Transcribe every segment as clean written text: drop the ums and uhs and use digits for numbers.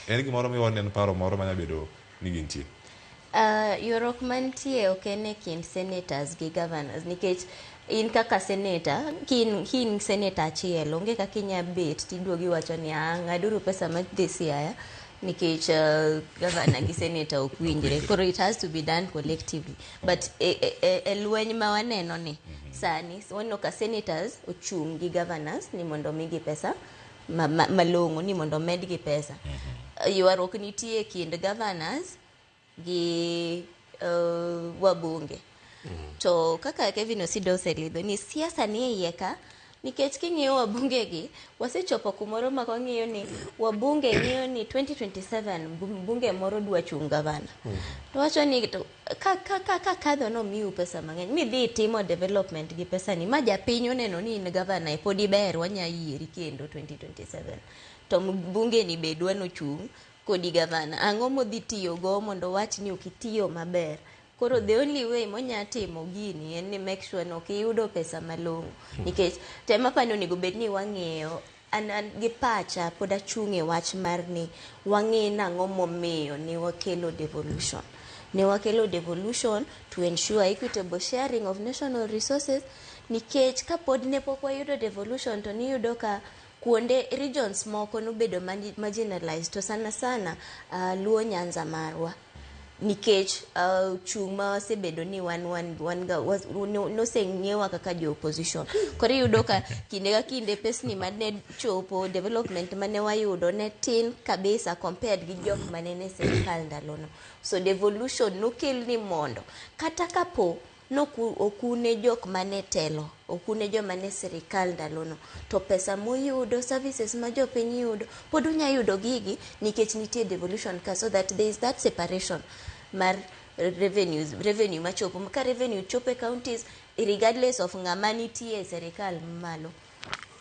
En gimoro miwa ni en paro moro manya bedo ni gintie. Ywaruok mantie ok en e kind senators gi governors nikech in kaka senator kin, kin senator achiel onge kaka inya bet tiduogo iwacho ni ah, ng'aduru pesa madhi Siaya nikech governor gi senator ok winjre. Koro it has to be done collectively. But e lweny ma waneno ni sani waneno ka senators ochung' gi governors ni mondo omigi pesa malong'o ni mondo omedgi pesa. Ywaruok nitie e kind governors gi wabunge. To kaka Kevin Osido oselidho ni siasa ni e iye ka nikech king'iyo wabunge gi wasechopo kumoro ma wang'iyo ni wabunge ng'iyo ni 2027 bunge moro dwa chung' gavana. To wacho ni to ka kadho nomiu pesa mang'eny midhi itimo development gi pesa ni ma japiny oneno ni in gavana e pod iber wanya yieri kendo 2027 to bunge ni be dwa nochung' kodi gavana ang'o modhi tiyogo mondo wach ni ok itiyo maber. Koro the only way monya timo gini en ni make sure ni ok iyudo pesa malong'o nikech tema pani onego bed ni wang'iyo an gi pacha pod achung' e wach mar ni wang'i nang'o momiyo ne wakelo devolution. Ne wakelo devolution to ensure equitable sharing of national resources nikech kapod ne pok wayudo devolution to niyudo ka kuonde regions moko nobedo marginalized to sana sana Luo Nyanza marwa nikech chung' ma wasebedo ni wan ga noseng'iewa kaka jo opposition. Koro iyudo ka kinde ka kinde pesni mane chopo development mane wayudo ne tin kabisa compared gi jok mane nie sirikal ndalono. So devolution nokel ni mondo kata kapo okune jok mane telo, okune joma ne sirikal ndalono, to pesa muyudo, services ma jopiny yudo, pod unya yudo gigi nikech nitie devolution ka, so that there is that separation mar revenues, revenue machopo. Ka revenue chopo e counties, regardless of ng'ama nitie e sirikal malo.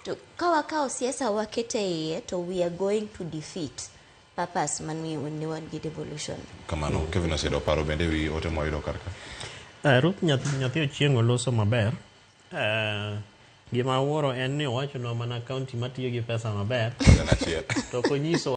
To ka wakawo siasa wakete iye, to we are going to defeat purpose mane ne wan gi devolution. Kamano, Kevin Osido paro bende wi ote mwayudo kar ka. Ruth nyathi Ochieng' oloso maber. Gima awuoro en ni owachonwa mana county matiyo gi pesa maber En achiel. to ok onyiso